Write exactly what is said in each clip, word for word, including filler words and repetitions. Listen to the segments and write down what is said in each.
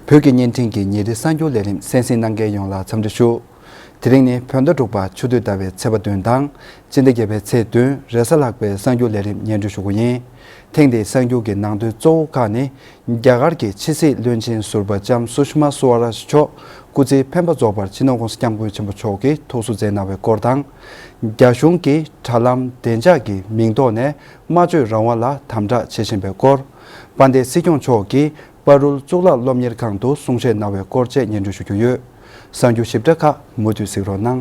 བོད་ཀྱི་བརྙན་འཕྲིན་གྱི་ཉིན་རེའི་གསར་འགྱུར་ལས་རིམ་གསན་གཟིགས་གནང་མཁན་ཡོངས་ལ་འཚམས་འདྲི་ཞུ། དེ་རིང་ནི་བོད་ཟླ་དྲུག་པ་ཆུ་སྟོད་ཟླ་བའི་ཚེས་པ་བདུན་དང་། སྤྱི་ཟླ་བརྒྱད་པའི་ཚེས་བདུན་རེས་གཟའ་ལྷག་པའི་གསར་འགྱུར་ལས་རིམ་སྙན་སྒྲོན་ཞུ་རྒྱུ་ཡིན། ཐེངས་འདིའི་གསར་འགྱུར་གྱི་ནང་དོན་གཙོ་བོ་ཁག་ནི། རྒྱ་གར་གྱི་ཕྱི་སྲིད་བློན་ཆེན་ཟུར་པ་ལྕམ་སུ་ཤི་མ་སུ་ཝ་རཱཇ་མཆོག་སྐུ་ཚེའི་འཕེན་པ་རྫོགས་པར་སྤྱི་ནོར་༸གོང་ས་༸སྐྱབས་མགོན་ཆེན་པོ་མཆོག་གིས་ཐུགས་གསོ་མཛད་གནང་བའི་སྐོར་དང་། རྒྱ་གཞུང་གིས་དྲ་ལམ་བདེ་འཇགས་ཀྱི་མིང་ཐོག་ནས་སྨྲ་བརྗོད་རང་དབང་ལ་དམ་དྲག་བྱེད་བཞིན་པའི་སྐོར། དཔལ་ལྡན་སྲིད་སྐྱོང་མཆོག་གིས་པ་རུལ་གཙུག་ལག་སློབ་གཉེར་ཁང་དུ་གསུང་བཤད་གནང་བའི་སྐོར་བཅས་སྙན་སྒྲོན་ཞུ་རྒྱུ་ཡོད། གསར་འགྱུར་ཞིབ་ཕྲ་ཁག་མུ་མཐུད་གཟིགས་རོགས་གནང་།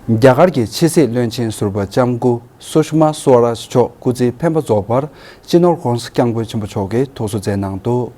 རྒྱ་གར་གྱི་ཕྱི་སྲིད་བློན་ཆེན་ཟུར་པ་ལྕམ་སྐུ་སུ་ཤི་མ་སུ་ཝ་རཱཇ་མཆོག་སྐུ་ཚེའི་འཕེན་པ་རྫོགས་པར་སྤྱི་ནོར་༸གོང་ས་༸སྐྱབས་མགོན་ཆེན་པོ་མཆོག་གིས་ཐུགས་གསོ་མཛད་གནང་འདུག་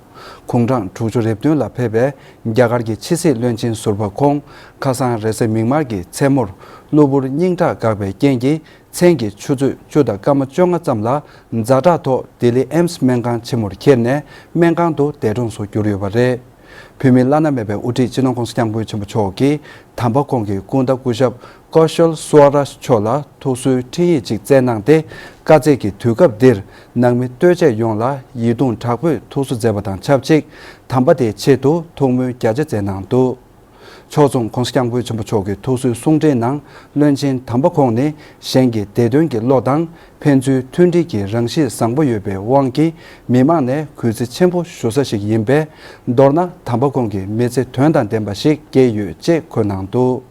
དགུང་གྲངས་དྲུག་ཅུ་རེ་བདུན་ལ་ཕེབས་པའི་རྒྱ་གར་གྱི་ཕྱི་སྲིད་བློན་ཆེན་ཟུར་པ་ཁོང་ཁ་སང་རེས་གཟའ་མིག་དམར་གྱི་མཚན་མོར་གློ་བུར་སྙིང་ཁྲག་འགགས་པའི་རྐྱེན་གྱིས། མཚན་གྱི་ཆུ་ཚོད་བཅུ་དང་སྐར་མ་བཅོ་ལྔ་ཙམ་ལ་ཛ་དྲག་ཐོག་ལྡི་ལི་ཨེམ་སི་སྨན་ཁང་ཆེན་མོར་འཁྱེར་ནས་སྨན་ཁང་དུ་འདས་གྲོངས་སུ་གྱུར་ཡོད་པ་རེད། བོད་མིའི་བླ་ན་མེད་པའི་དབུ་ཁྲིད་སྤྱི་ནོར་༸གོང་ས་༸སྐྱབས་མགོན་ཆེན་པོ་མཆོག་གིས་དམ་པ་ཁོང་གི་སྐུ་ཟླ་སྐུ་ཞབས་ཀོ་ཤལ་སུ་ཝ་རཱཇ་མཆོག་ལ་ཐུགས་གསོའི་འཕྲིན་ཡིག་ཅིག་བསྩལ་གནང་སྟེ། དཀའ་ཚེགས་ཀྱི་དུས་སྐབས་འདིར་ནང་མི་ལྟོས་བཅས་ཡོངས་ལ་ཡིད་གདུང་དྲག་པོས་ཐུགས་གསོ་མཛད་པ་དང་ཆབས་ཅིག་དམ་པ་དེའི་ཆེད་དུ་ཐུགས་སྨོན་རྒྱ་ཆེ་མཛད་གནང་འདུག་ཕྱོགས་མཚུངས་༸གོང་ས་༸སྐྱབས་མགོན་ཆེན་པོ་མཆོག་གི་ཐུགས་གསོའི་གསུང་འཕྲིན་ནང་། བློན་ཆེན་དམ་པ་ཁོང་ནི་གཞན་གྱི་བདེ་དོན་གྱི་བློ་དང་ཕན་ཚུན་མཐུན་སྒྲིལ་གྱི་རང་གཤིས་བཟང་པོ་ཡོད་པའི་དབང་གིས་མི་མང་ནས་གུས་བརྩི་ཆེན་པོ་ཞུ་ས་ཞིག་ཡིན་པས། མདོར་ན་དམ་པ་ཁོང་གི་མི་ཚེ་དོན་དང་ལྡན་པ་ཞིག་སྐྱེལ་ཡོད་ཅེས་འཁོད་གནང་འདུག་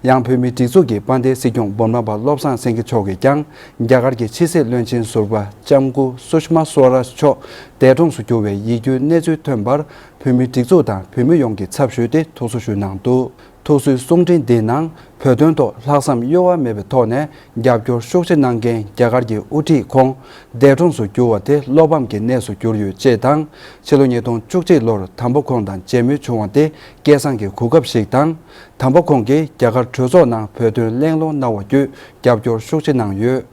ཡང་བོད་མིའི་སྒྲིག་འཛུགས་ཀྱི་དཔལ་ལྡན་སྲིད་སྐྱོང་འབུམ་རམས་པ་བློ་བཟང་སེང་གེ་མཆོག་གིས་ཀྱང་རྒྱ་གར་གྱི་ཕྱི་སྲིད་བློན་ཆེན་ཟུར་པ་ལྕམ་སྐུ་སུ་ཤི་མ་སུ་ཝ་རཱཇ་མཆོག་འདས་གྲོངས་སུ་གྱུར་བའི་ཡིད་སྐྱོའི་གནས་ཚུལ་ཐོན་པར། བོད་མིའི་སྒྲིག་འཛུགས་དང་བོད་མི་ཡོངས་ཀྱི་ཚབ་ཞུས་ཏེ་ཐུགས་གསོ་ཞུས་གནང་འདུག་ཐུགས་གསོའི་གསུང་འཕྲིན་འདིའི་ནང་། བོད་དོན་ཐོག་ལྷག་བསམ་གཡོ་བ་མེད་པའི་ཐོག་ནས་རྒྱབ་སྐྱོར་ཤུགས་ཆེ་གནང་མཁན་རྒྱ་གར་གྱི་དབུ་ཁྲིད་ཁོང་འདས་གྲོངས་སུ་གྱུར་བ་དེ་བློ་ཕམ་གྱི་གནས་སུ་གྱུར་ཡོད་ཅེས་དང་། ཕྱི་ལོ་ཉིས་སྟོང་བཅུ་གཅིག་ལོར་དམ་པ་ཁོང་དང་མཇལ་མོལ་བྱུང་བ་དེ་སྐལ་བཟང་གི་གོ་སྐབས་ཤིག་དང་། དམ་པ་ཁོང་གིས་རྒྱ་གར་གྲོས་ཚོགས་ནང་བོད་དོན་གླེང་སློང་གནང་བ་བརྒྱུད་རྒྱབ་སྐྱོར་ཤུགས་ཆེ་གནང་ཡོད།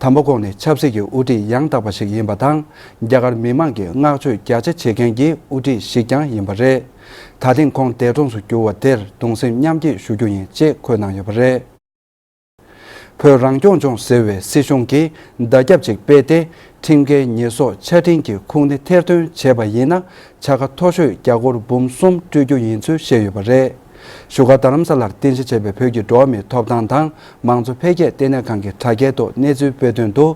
དམ་པ་ཁོང་ནི་ཆབ་སྲིད་ཀྱི་དབུ་ཁྲིད་ཡང་དག་པ་ཞིག་ཡིན་པ་དང་། རྒྱ་གར་མི་མང་གིས་བསྔགས་བརྗོད་རྒྱ་ཆེ་བྱེད་མཁན་གྱི་དབུ་ཁྲིད་ཞིག་ཀྱང་ཡིན་པ་རེད། ད་ཐེངས་ཁོང་འདས་གྲོངས་སུ་གྱུར་བ་དེར་གདུང་སེམས་མཉམ་སྐྱེད་ཞུ་རྒྱུ་ཡིན་ཅེས་འཁོད་གནང་ཡོད་པ་རེད། བོད་རང་སྐྱོང་ལྗོངས་ཟེར་བའི་སྲིད་གཞུང་གིས་བརྡ་ཁྱབ་ཅིག་སྤེལ་ཏེ། ཁྲིམས་འགལ་ཉེས་གསོག་ཆ་འཕྲིན་གྱི་ཁུངས་སྣེ་ཐེར་འདོན་བྱས་པ་ཡིན་ན། བྱ་དགའ་མཐོ་ཤོས་རྒྱ་སྒོར་འབུམ་གསུམ་སྤྲོད་རྒྱུ་ཡིན་ཚུལ་བཤད་ཡོད་པ་རེད། བཞུགས་སྒར་རྡ་རམ་ས་ལར་རྟེན་གཞི་བྱས་པའི་བོད་ཀྱི་འགྲོ་བ་མིའི་ཐོབ་ཐང་དང་མང་གཙོ་འཕེལ་རྒྱས་ལྟེ་གནས་ཁང་གི་དྲ་རྒྱའི་ཐོག་གནས་ཚུལ་སྤེལ་དོན་དུ།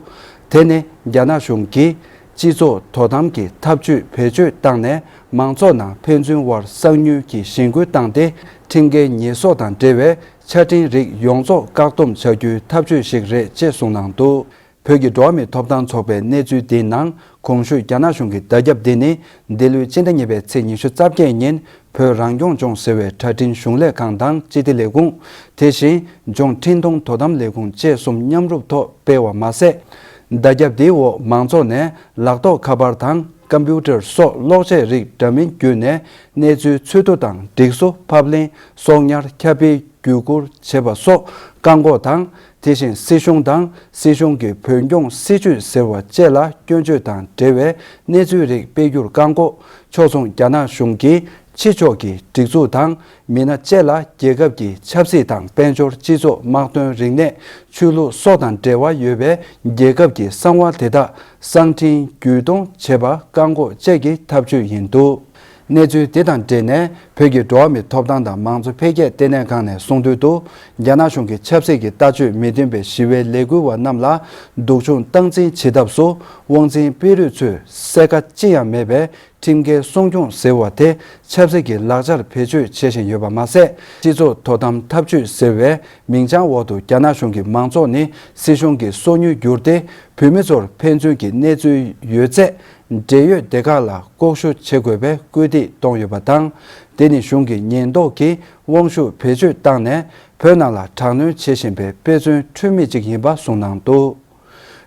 དེ་ནི་རྒྱ་ནག་གཞུང་གིས་སྤྱི་ཚོགས་དོ་དམ་གྱི་ཐབས་ཇུས་བེད་སྤྱོད་བཏང་ནས། མང་ཚོགས་ནང་ཕན་ཚུན་དབར་གསང་ཉུལ་གྱི་གཞེན་སྐུལ་བཏང་སྟེ། ཁྲིམས་འགལ་ཉེས་གསོག་དང་འབྲེལ་བའི་ཆ་འཕྲིན་རིགས་ཡོངས་རྫོགས་བཀག་སྡོམ་བྱ་རྒྱུའི་ཐབས་ཇུས་ཤིག་རེད་ཅེས་གསུངས་གནང་འདུག་བོད་ཀྱི་འགྲོ་བ་མིའི་ཐོབ་ཐང་ཚོགས་པའི་གནས་ཚུལ་འདིའི་ནང་། གོང་ཞུས་རྒྱ་ནག་གཞུང་གི་བརྡ་ཁྱབ་འདི་ནི། འདི་ལོའི་སྤྱི་ཟླ་གཉིས་པའི་ཚེས་ཉི་ཤུ་རྩ་བརྒྱད་ཉིན། བོད་རང་སྐྱོང་ལྗོངས་ཟེར་བའི་དྲ་འཕྲིན་གཞུང་ལས་ཁང་དང་སྤྱི་བདེ་ལས་ཁུངས། དེ་བཞིན་ལྗོངས་འཕྲིན་གཏོང་དོ་དམ་ལས་ཁུངས་བཅས་གསུམ་མཉམ་རུབ་ཐོག་སྤེལ་བ་མ་ཟད། བརྡ་ཁྱབ་འདིའི་འོག་མང་ཚོགས་ནས་ལག་ཐོགས་ཁ་པར་དང་ཀམ་པུ་ཊར་སོགས་གློག་ཆས་རིགས་འདྲ་མིན་བརྒྱུད་ནས་གནས་ཚུལ་འཚོལ་བསྡུ་དང་སྒྲིག་བཟོ། ཕབ་ལེན། གསོག་ཉར། ཁྱབ་སྤེལ། བརྒྱུད་བསྐུར་བྱེད་པ་སོགས་བཀག་འགོག་དང་། དེ་བཞིན་སྲིད་གཞུང་དང་སྲིད་གཞུང་གི་བོད་སྐྱོང་སྲིད་ཇུས་ཟེར་བ་བཅས་ལ་སྐྱོན་བརྗོད་དང་འབྲེལ་བའི་གནས་ཚུལ་རིགས་སྤེལ་རྒྱུར་བཀག་འགོག་ཕྱོགས་མཚུངས་རྒྱ་ནག་གཞུང་གིས་ཕྱི་ཕྱོགས་ཀྱི་སྒྲིག་འཛུགས་དང་མི་སྣ་བཅས་ལ་རྒྱལ་ཁབ་ཀྱི་ཆབ་སྲིད་དང་དཔལ་འབྱོར། སྤྱི་ཚོགས། དམག་དོན། རིག་གནས། ཆོས་ལུགས་སོགས་དང་འབྲེལ་བ་ཡོད་པའི་རྒྱལ་ཁབ་ཀྱི་གསང་བ་དེ་དག་གསང་འཕྲིན་བརྒྱུད་གཏོང་བྱེད་པ་བཀག་འགོག་བཅས་ཀྱི་ཐབས་ཇུས་ཡིན་འདུག་གནས་ཚུལ་དེ་དང་འབྲེལ་ནས། བོད་ཀྱི་འགྲོ་བ་མིའི་ཐོབ་ཐང་དང་མང་གཙོ་འཕེལ་རྒྱས་ལྟེ་གནས་ཁང་ནས་གསུངས་དོན་དུ། རྒྱ་ནག་གཞུང་གི་ཆབ་སྲིད་ཀྱི་ལྟ་སྤྱོད་མི་མཐུན་པའི་ཞི་བའི་ལས་འགུལ་བ་རྣམས་ལ་སྡུག་སྦྱོང་སྟངས་འཛིན་བྱེད་ཐབས་སུ། དབང་འཛིན་དཔོན་རིགས་ཚོས་གསལ་ཁ་ཅི་ཡང་མེད་པའི་ཁྲིམས་འགལ་སྲུང་སྐྱོང་ཟེར་བ་དེ་ཆབ་སྲིད་ཀྱི་ལག་ཆར་བེད་སྤྱོད་བྱེད་བཞིན་ཡོད་པ་མ་ཟད། སྤྱི་ཚོགས་དོ་དམ་ཐབས་ཇུས་ཟེར་བའི་མིང་བྱང་འོག་ཏུ་རྒྱ་ནག་གཞུང་གི་མང་ཚོགས་ནི་སྲིད་གཞུང་གི་སོ་ཉུལ་བསྒྱུར་ཏེ། བོད་མི་ཚོར་ཕན་ཚུན་གྱི་གནས་ཚུལ་ཡོད་ཚད། འབྲེལ་ཡོད་སྡེ་ཁག་ལ་ལྐོག་ཞུ་བྱེད་དགོས་པའི་སྐུལ་འདེད་གཏོང་ཡོད་པ་དང་། དེ་ནི་གཞུང་གི་ཉེན་རྟོག་གིས་དབང་ཤུགས་བེད་སྤྱོད་བཏང་ནས་བོད་ནང་ལ་དྲག་གནོན་བྱེད་བཞིན་པའི་དཔེ་མཚོན་འཁྲུལ་མེད་ཅིག་ཡིན་པ་གསུངས་གནང་འདུག་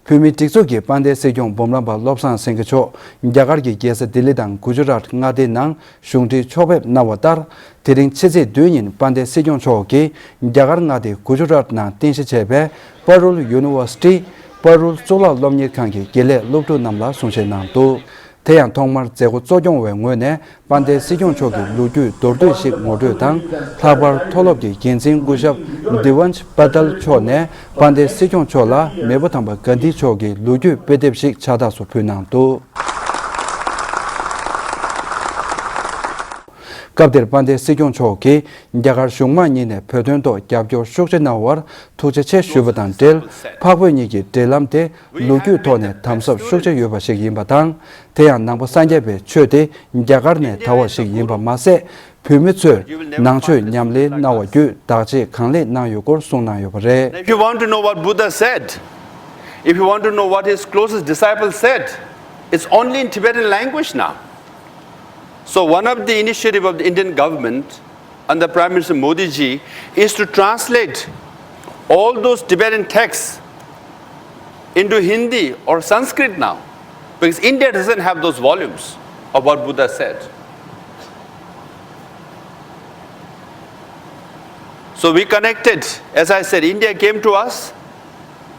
བོད་མིའི་སྒྲིག་འཛུགས་ཀྱི་དཔལ་ལྡན་སྲིད་སྐྱོང་འབུམ་རམས་པ་བློ་བཟང་སེང་གེ་མཆོག་རྒྱ་གར་གྱི་རྒྱལ་ས་ལྡི་ལི་དང་གུ་ཇུ་རཱཏ་མངའ་སྡེའི་ནང་གཞུང་འབྲེལ་ཕྱོགས་ཕེབས་གནང་བ་ལྟར། དེ་རིང་ཕྱི་ཚེས་བདུན་ཉིན་དཔལ་ལྡན་སྲིད་སྐྱོང་མཆོག་གིས་རྒྱ་གར་མངའ་སྡེ་གུ་ཇུ་རཱཏ་ནང་རྟེན་གཞི་བྱས་པའི་པ་རུལ་ཡུ་ནི་ཝར་སི་ཊི། པ་རུལ་གཙུག་ལག་སློབ་གཉེར་ཁང་གི་དགེ་ལས་སློབ་ཕྲུག་རྣམས་ལ་གསུང་བཤད་གནང་འདུག་དེ་ཡང་ཐོག་མར་མཛད་སྒོ་གཙོ་སྐྱོང་བའི་ངོས་ནས་དཔལ་ལྡན་སྲིད་སྐྱོང་མཆོག་གི་ལོ་རྒྱུས་མདོར་བསྡུས་ཤིག་ངོ་སྤྲོད་དང་། ལྷག་པར་མཐོ་སློབ་ཀྱི་འགན་འཛིན་སྐུ་ཞབས་དི་ཝན་ཆ་པ་ཏལ་མཆོག་ནས་དཔལ་ལྡན་སྲིད་སྐྱོང་མཆོག་ལ་མེས་པོ་དམ་པ་གྷན་དྷི་མཆོག་གི་ལོ་རྒྱུས་དཔེ་དེབ་ཞིག་ཕྱག་རྟགས་སུ་ཕུལ་གནང་འདུག་སྐབས་དེར་དཔལ་ལྡན་སྲིད་སྐྱོང་མཆོག་གིས་རྒྱ་གར་གཞུང་མང་གཉིས་ནས་བོད་དོན་ཐོག་རྒྱབ་སྐྱོར་ཤུགས་ཆེ་གནང་བར་ཐུགས་རྗེ་ཆེ་ཞུས་པ་དང་འབྲེལ། འཕགས་བོད་གཉིས་ཀྱི་འབྲེལ་ལམ་དེ་ལོ་རྒྱུས་ཐོག་ནས་དམ་ཟབ་ཤུགས་ཆེ་ཡོད་པ་ཞིག་ཡིན་པ་དང་། དེ་ཡང་ནང་པ་སངས་རྒྱས་པའི་ཆོས་དེ་རྒྱ་གར་ནས་དར་བ་ཞིག་ཡིན་པ་མ་ཟད། བོད་མི་ཚོས་ནང་ཆོས་ཉམས་ལེན་གནང་བ་བརྒྱུད་བདག་གཅེས་གང་ལེགས་གནང་ཡོད་སྐོར་གསུངས་གནང་ཡོད་པ་རེད། If you want to know what Buddha said, if you want to know what his closest disciples said, it's only in Tibetan language now. So, one of the initiative of the Indian government under Prime Minister Modi ji is to translate all those Tibetan texts into Hindi or Sanskrit now, because India doesn't have those volumes of what Buddha said. So we connected, as I said, India came to us,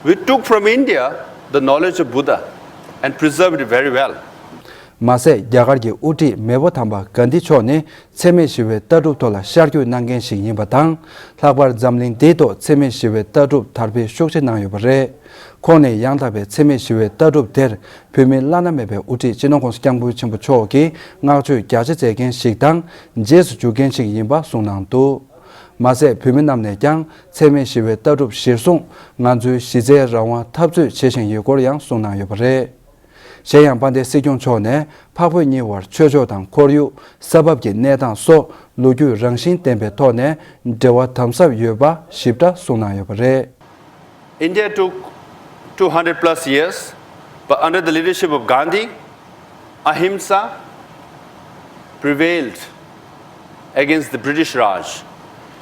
we took from India the knowledge of Buddha and preserved it very well. མ་ཟད། རྒྱ་གར་གྱི་དབུ་ཁྲིད་མེས་པོ་དམ་པ་གྷན་དྷི་མཆོག་ནི་འཚེ་མེད་ཞི་བའི་ལྟ་གྲུབ་ཐོག་ལ་ཤར་བསྐྱོད་གནང་མཁན་ཞིག་ཡིན་པ་དང་། ལྷག་པར་འཛམ་གླིང་འདིའི་ཐོག་འཚེ་མེད་ཞི་བའི་ལྟ་གྲུབ་དར་སྤེལ་ཤུགས་ཆེ་གནང་ཡོད་པ་རེད། ཁོང་ནས་ཡང་དག་པའི་འཚེ་མེད་ཞི་བའི་ལྟ་གྲུབ་དེར་བོད་མིའི་བླ་ན་མེད་པའི་དབུ་ཁྲིད་སྤྱི་ནོར་༸གོང་ས་༸སྐྱབས་མགོན་ཆེན་པོ་མཆོག་གིས་བསྔགས་བརྗོད་རྒྱ་ཆེ་མཛད་མཁན་ཞིག་དང་། རྗེས་སུ་འཇུག་མཁན་ཞིག་ཡིན་པ་གསུངས་གནང་འདུག་མ་ཟད། བོད་མི་རྣམས་ནས་ཀྱང་འཚེ་མེད་ཞི་བའི་ལྟ་གྲུབ་གཞིར་བཟུང་ང་ཚོའི་གཞི་རྩའི་རང་དབང་འཐབ་རྩོད་བྱེད་བཞིན་ཡོད་སྐོར་ཡང་གསུངས་གནང་ཡོད་པ་རེད། གཞན་ཡང་དཔལ་ལྡན་སྲིད་སྐྱོང་མཆོག་ནས་འཕགས་བོད་གཉིས་བར་ཆོས་ཕྱོགས་དང་ཁོར་ཡུག་ས་བབ་ཀྱི་གནས་སྟངས་སོགས་ལོ་རྒྱུས་རང་བཞིན་ལྡན་པའི་ཐོག་ནས་འབྲེལ་བ་དམ་ཟབ་ཡོད་པ་ཞིབ་ཕྲ་གསུངས་གནང་ཡོད་པ་རེད། India took two hundred plus years, but under the leadership of Gandhi, ahimsa prevailed against the British Raj.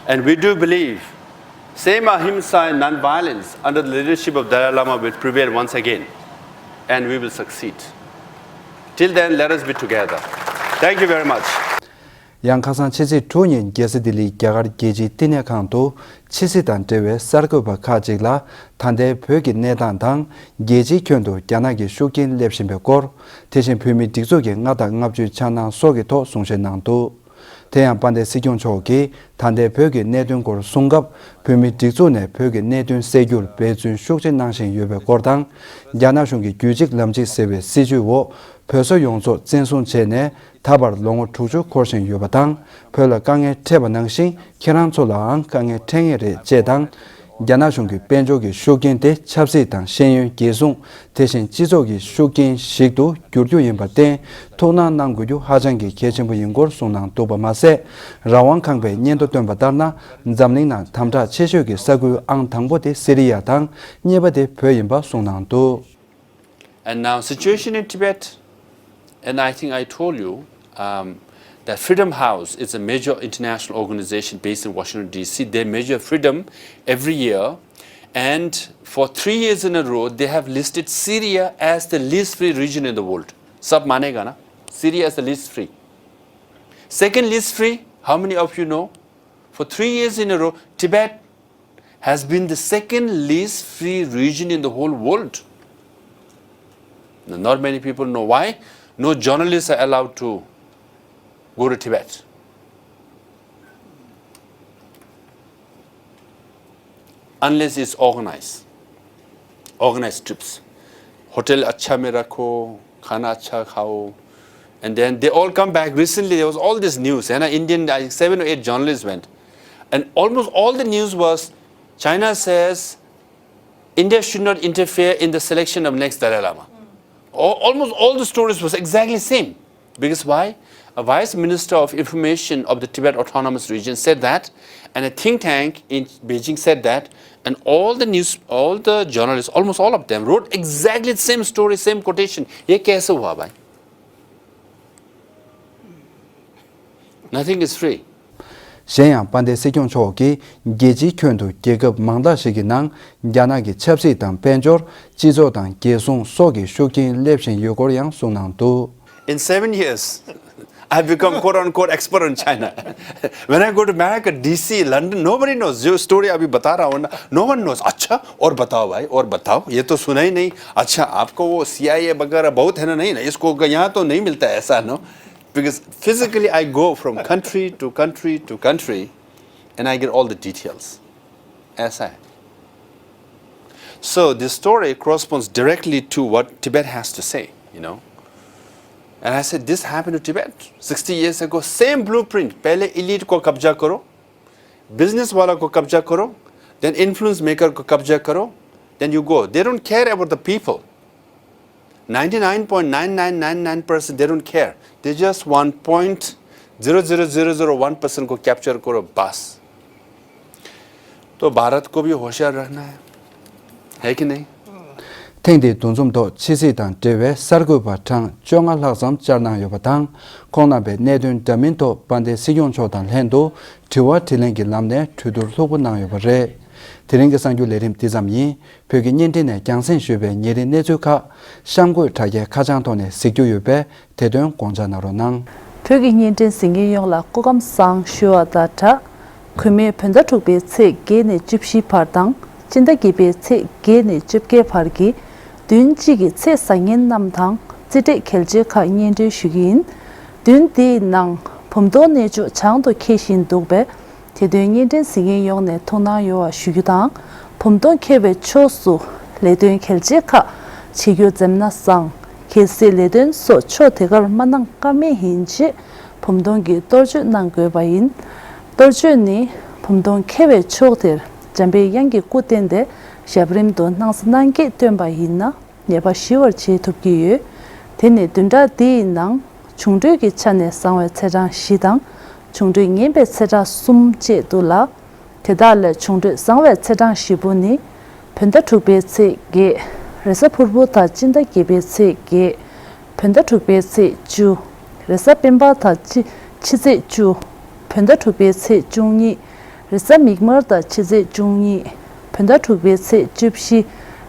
And we do believe same ahimsa and non-violence under the leadership of Dalai Lama will prevail once again. And we will succeed. Till then, let us be together. Thank you very much. ཡང་ཁ་སང་ཕྱི་ཚེས་དྲུག་ཉིན་རྒྱལ་ས་ལྡི་ལིའི་རྒྱ་གར་རྒྱལ་སྤྱིའི་བསྟི་གནས་ཁང་དུ་ཕྱི་སྲིད་དང་འབྲེལ་བའི་གསར་འགོད་པ་ཁག་ཅིག་ལ་ད་ལྟའི་བོད་ཀྱི་གནས་སྟངས་དང་རྒྱལ་སྤྱིའི་ཁྱོན་དུ་རྒྱ་ནག་གི་ཤུགས་རྐྱེན་སླེབས་བཞིན་པའི་སྐོར། དེ་བཞིན་བོད་མིའི་སྒྲིག་འཛུགས་ཀྱི་མངའ་བདག་ལྔ་བཅུའི་འཆར་སྣང་སོགས་ཀྱི་ཐོག་གསུང་བཤད་གནང་འདུག་དེ་ཡང་དཔལ་ལྡན་སྲིད་སྐྱོང་མཆོག་གིས་ད་ལྟའི་བོད་ཀྱི་གནད་དོན་སྐོར་གསུང་སྐབས། བོད་མིའི་སྒྲིག་འཛུགས་ནས་བོད་ཀྱི་གནད་དོན་སེལ་རྒྱུར་འབད་བརྩོན་ཤུགས་ཆེ་གནང་བཞིན་ཡོད་པའི་སྐོར་དང་། རྒྱ་ནག་གཞུང་གི་རྒྱུད་གཅིག་ལམ་གཅིག་ཟེར་བའི་སྲིད་བྱུས་འོག་བོད་ས་ཡོངས་རྫོགས་བཙན་བཟུང་བྱས་ནས་ད་བར་ལོ་ངོ་དྲུག་ཅུ་འཁོར་བཞིན་ཡོད་པ་དང་། བོད་ལ་དཀའ་ངལ་འཕྲད་པ་ནང་བཞིན་ཁྱེད་རང་ཚོ་ལའང་དཀའ་ངལ་འཕྲད་ངེས་རེད་ཅེས་དང་། རྒྱ་ནག་གཞུང་གི་དཔལ་འབྱོར་གྱི་ཤུགས་རྐྱེན་དེ་ཆབ་སྲིད་དང་ཤེས་ཡོན་རྒྱལ་སྲུང་། དེ་བཞིན་སྤྱི་ཚོགས་ཀྱི་ཤུགས་རྐྱེན་ཞིག་ཏུ་འགྱུར་རྒྱུ་ཡིན་པར་བརྟེན། ཐུགས་སྣང་གནང་དགོས་རྒྱུ་ཧ་ཅང་གི་གལ་ཆེན་པོ་ཡིན་སྐོར་གསུངས་གནང་འདུག་པ་མ་ཟད། རང་དབང་ཁང་པས་སྙན་ཐོ་བཏོན་པ་ལྟར་ན། འཛམ་གླིང་ནང་དམ་དྲག་ཆེ་ཤོས་ཀྱི་ས་ཁུལ་ཨང་དང་པོ་དེ་སི་རི་ཡ་དང་གཉིས་པ་དེ་བོད་ཡིན་པ་གསུངས་གནང་འདུག And now, situation in Tibet, and I think I told you um, that Freedom House is a major international organization based in Washington, D C. They measure freedom every year, and for three years in a row, they have listed Syria as the least free region in the world. Sab manega na? Syria is the least free. Second least free, how many of you know? For three years in a row, Tibet has been the second least free region in the whole world. Now, not many people know why. No journalists are allowed to go to Tibet unless it's organized, organized trips. Hotel अच्छा में रखो, खाना अच्छा खाओ, and then they all come back. Recently, there was all this news, and Indian, I think, seven or eight journalists went, and almost all the news was China says India should not interfere in the selection of next Dalai Lama. Al- almost all the stories was exactly same. Because why? A vice minister of information of the Tibet Autonomous Region said that, and a think tank in Beijing said that, and all the news, all the journalists, almost all of them, wrote exactly the same story, same quotation. ये कैसे हुआ भाई? Nothing is free. གཞན་ཡང་དཔལ་ལྡན་སྲིད་སྐྱོང་མཆོག་གིས་རྒྱལ་སྤྱིའི་ཁྱོན་དུ་རྒྱལ་ཁབ་མང་དག་ཞིག་གི་ནང་རྒྱ་ནག་གི་ཆབ་སྲིད་དང་དཔལ་འབྱོར། སྤྱི་ཚོགས་དང་རྒྱལ་སྲུང་སོགས་ཀྱི་ཤུགས་རྐྱེན་སླེབས་བཞིན་ཡོད་སྐོར་ཡང་གསུངས་གནང་འདུག In seven years, I've become quote unquote expert on China. When I go to America, D C, London, nobody knows. जो story अभी बता रहा हूँ ना, no one knows. अच्छा, और बताओ भाई, और बताओ. ये तो सुना ही नहीं. अच्छा, आपको वो C I A वगैरह बहुत है ना, नहीं ना, इसको यहाँ तो नहीं मिलता है ऐसा, no? Because physically I go from country to country to country and I get all the details. ऐसा है. So this story corresponds directly to what Tibet has to say, you know. And I said, this happened to Tibet sixty years ago. Same blueprint. पहले elite को कब्जा करो, business वाला को कब्जा करो, then influence maker को कब्जा करो, then you go. They don't care about the people. ninety-nine point nine nine nine nine percent, they don't care. They just want point zero zero zero zero one percent को capture करो बस. तो भारत को भी होशियार रखना है, है कि नहीं? ཐེངས་འདིའི་འདུ་འཛོམས་ཐོག་ཕྱི་སྲིད་དང་འབྲེལ་བའི་གསར་འགོད་པ་གྲངས་བཅོ་ལྔ་ལྷག་ཙམ་བཅར་གནང་ཡོད་པ་དང་། ཁོང་རྣམ་པས་གནད་དོན་འདྲ་མིན་ཐོག་དཔལ་ལྡན་སྲིད་སྐྱོང་མཆོག་དང་ལྷན་དུ་དྲི་བ་དྲིས་ལན་གྱི་ལམ་ནས་གྲོས་བསྡུར་ལྷུག་པོ་གནང་ཡོད་པ་རེད། དེ་རིང་གི་གསར་འགྱུར་ལས་རིམ་འདི་ཙམ་ཡིན། བོད་ཀྱི་བརྙན་འཕྲིན་ནས་རྒྱང་སྲིང་ཞུས་པའི་ཉེ་རིང་གནས་ཚུལ་ཁག་གཤམ་འཁོད་དྲ་རྒྱའི་ཁ་བྱང་ཐོག་ནས་གཟིགས་རྒྱུ་ཡོད་པས། དེ་དོན་དགོངས་འཇགས་གནང་རོགས་གནང་། བོད་ཀྱི་བརྙན་འཕྲིན་གཟིགས་མཁན་ཡོངས་ལ་སྐུ་ཁམས་བཟང་ཞུ་བ་དང་སྦྲགས། གུས་མོས་བོད་ཟླ་དྲུག་པའི་ཚེས་བརྒྱད་ནས་བཅུ་བཞི་བར་དང་སྤྱི་ཟླ་བརྒྱད་པའི་ཚེས་བརྒྱད་ནས་བཅོ་བརྒྱད་བར་གྱི་བདུན་གཅིག་གི་ཚེས་བཟང་ངན་རྣམས་དང་རྩིས་འབྲས་གལ་ཆེ་ཁག་སྙན་སྒྲོན་ཞུ་རྒྱུ་ཡིན། བདུན་འདིའི་ནང་བུམ་སྟོང་གནས་མཆོག་བྱང་དུ་འཁེལ་བཞིན་འདུག་པས། དེ་དོན་བརྙན་འཕྲིན་གཟིགས་མཁན་ཡོངས་ནས་ཐུགས་སྣང་ཡོང་བ་ཞུ་རྒྱུ་དང་། བུམ་སྟོང་འཁེལ་བའི་ཕྱོགས་སུ་ལས་དོན་གལ་ཆེ་ཁག་བྱེད་རྒྱུར་འཛེམ་ན་བཟང་། གལ་སྲིད་ལས་དོན་སོགས་ཕྱོགས་དེ་གར་མ་གནང་ཀ་མེད་ཡིན་ཕྱིན། བུམ་སྟོང་གི་གཏོར་བཅོས་གནང་དགོས་པ་ཡིན། གཏོར་བཅོས་ནི་བུམ་སྟོང་འཁེལ་བའི་ཕྱོགས་དེར་འཇམ་པའི་དབྱངས་ཀྱི་སྐུ་བསྟན་ཏེ་ཞབས་རིམ་དུ་སྣང་གསལ་སྣང་བརྒྱད་བཏོན་པ་ཡིན་ན། ཉེས་པ་ཞི་བར་བྱེད་ཐུབ་ཀྱི་ཡོད། དེ་ནི་བདུན་ཕྲག་འདིའི་ནང་འབྱུང་འཕྲོད་ཀྱི་ཆ་ནས་བཟང་བའི་ཚེས་གྲངས་བཞི་དང་། འབྱུང་འཕྲོད་ངན་པའི་ཚེས་གྲངས་གསུམ་བཅས་འདུག་ལ། དེ་དག་ལས་འབྱུང་འཕྲོད་བཟང་བའི་ཚེས་གྲངས་བཞི་པོ་ནི། བོད་ཟླ་དྲུག་པའི་ཚེས་བརྒྱད། རེས་གཟའ་ཕུར་བུ་དང་སྤྱི་ཟླ་བརྒྱད་པའི་ཚེས་བརྒྱད། བོད་ཟླ་དྲུག་པའི་ཚེས་བཅུ། རེས་གཟའ་སྤེན་པ་དང་ཕྱི་ཕྱི་ཚེས་བཅུ། བོད་ཟླ་དྲུག་པའི་ཚེས་བཅུ་གཉིས། རེས་གཟའ་མིག་དམར་དང་ཕྱི་ཚེས་བཅུ་གཉིས། བོད་ཟླ་དྲུག་པའི་ཚེས་བཅུ་བཞི།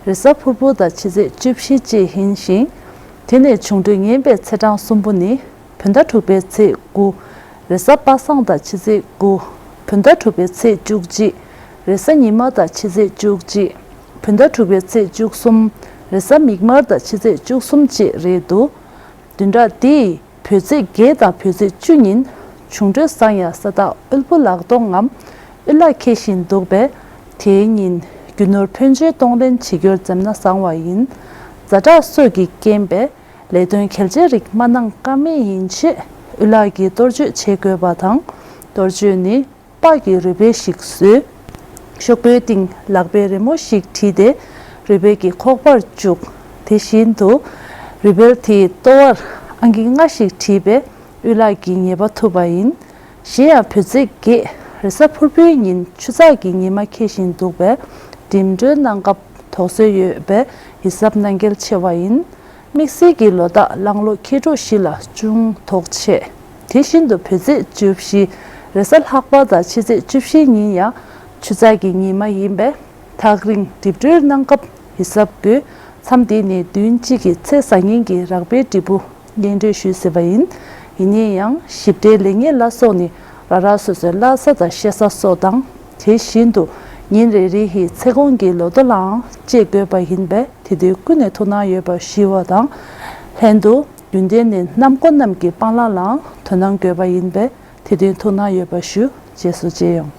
རེས་གཟའ་ཕུར་བུ་དང་ཕྱི་ཚེས་བཅུ་བཞི་བཅས་ཡིན་ཞིང་། དེ་ནས་འབྱུང་འཕྲོད་ངན་པའི་ཚེས་གྲངས་གསུམ་པོ་ནི། བོད་ཟླ་དྲུག་པའི་ཚེས་དགུ། རེས་གཟའ་པ་སངས་དང་ཕྱི་ཚེས་དགུ། བོད་ཟླ་དྲུག་པའི་ཚེས་བཅུ་གཅིག། རེས་གཟའ་ཉི་མ་དང་ཕྱི་ཚེས་བཅུ་གཅིག། བོད་ཟླ་དྲུག་པའི་ཚེས་བཅུ་གསུམ། རེས་གཟའ་མིག་དམར་དང་ཕྱི་ཚེས་བཅུ་གསུམ་བཅས་རེད་འདུག་བདུན་ཕྲག་འདིའི་བོད་ཚེས་བརྒྱད་དང་བོད་ཚེས་བཅུ་ཉིན་འབྱུང་འཕྲོད་བཟང་ཡང་ས་ཐག་དབུལ་པོ་ལག་སྟོང་ངམ་དབུལ་ལག་འཁེལ་བཞིན་འདུག་པས། དེའི་ཉིན་རྒྱུ་ནོར་ཕོན་ཆེའི་གཏོང་ལེན་བྱེད་རྒྱུར་འཛེམ་ན་བཟང་བ་ཡིན། ཛ་དྲག་སོགས་ཀྱི་རྐྱེན་པས་ལས་དོན་གལ་ཆེ་རིགས་མ་གནང་ཀ་མེད་ཡིན་ཕྱིན་དབུལ་ལག་གི་གཏོར་བཅོས་བྱེད་དགོས་པ་དང་། གཏོར་བཅོས་ནི། པགས་ཀྱི་རུས་སྦལ་ཞིག་བཟོས། ཤོག་བུའི་སྟེང་ལག་པའི་རི་མོ་ཞིག་བྲིས་ཏེ། རུས་སྦལ་གྱི་ཁོག་པར་བཅུག་དེ་བཞིན་དུ། རུས་སྦལ་དེའི་ལྟོ་བར་ཨང་ཀི་ལྔ་ཞིག་བྲིས་པས་དབུལ་ལག་གི་ཉེས་པ་ཐུབ་པ་ཡིན། གཞན་ཡང་བོད་ཚེས་བརྒྱད་རེས་གཟའ་ཕུར་བུའི་ཉིན་ཆུ་ཚགས་ཀྱི་ཉི་མ་འཁེལ་བཞིན་འདུག་པས། འགྲིམ་འགྲུལ་གནང་སྐབས་དོགས་ཟོན་ཡོད་པས་ཡིད་གཟབ་གནང་གལ་ཆེ་བ་ཡིན། དམིགས་བསལ་གྱི་ལོ་རྟགས་གླང་ལོ་མཁལ་གྲོ་བཞི་ལ་ཅུང་དོགས་ཆེ། དེ་བཞིན་དུ་བོད་ཚེས་བཅུ་བཞི། རེས་གཟའ་ལྷག་པ་དང་ཕྱི་ཚེས་བཅུ་བཞི་ཉིན་ཡང་ཆུ་ཚགས་ཀྱི་ཉི་མ་ཡིན་པས། ཐག་རིང་འགྲིམ་འགྲུལ་གནང་སྐབས་ཡིད་གཟབ་དགོས། མཚམས་འདི་ནི་བདུན་གཅིག་གི་ཚེས་བཟང་ངན་གྱི་རགས་པའི་འབྲས་བུ་སྙན་སྒྲོན་ཞུས་ཟིན་པ་ཡིན། ཡིན་ན་ཡང་ཞིབ་ཕྲའི་ལེགས་ཉེས་ལ་སོགས་ནི་རང་རང་སོ་སོའི་བླ་གཟའ་དང་གཤེད་གཟའ་སོགས་དང་། དེ་བཞིན་དུ་ཉིན་རེ་རེ་ཡི་ཚེ་གོང་གི་ལོ་ཐོ་ལའང་དཔྱད་དགོས་པ་ཡིན་པས། དེ་དུས་ཀུན་ནས་ཐུགས་སྣང་ཡོད་པར་ཞུ་བ་དང་། ལྷན་དུ་རྒྱུན་ལྡན་ནི་གནམ་སྒོ་རྣམས་ཀྱི་སྤང་བླང་ལའང་དོ་སྣང་དགོས་པ་ཡིན་པས། དེ་དོན་ཐུགས་སྣང་ཡོད་པར་ཞུ། རྗེས་སུ་མཇལ་ཡོང་།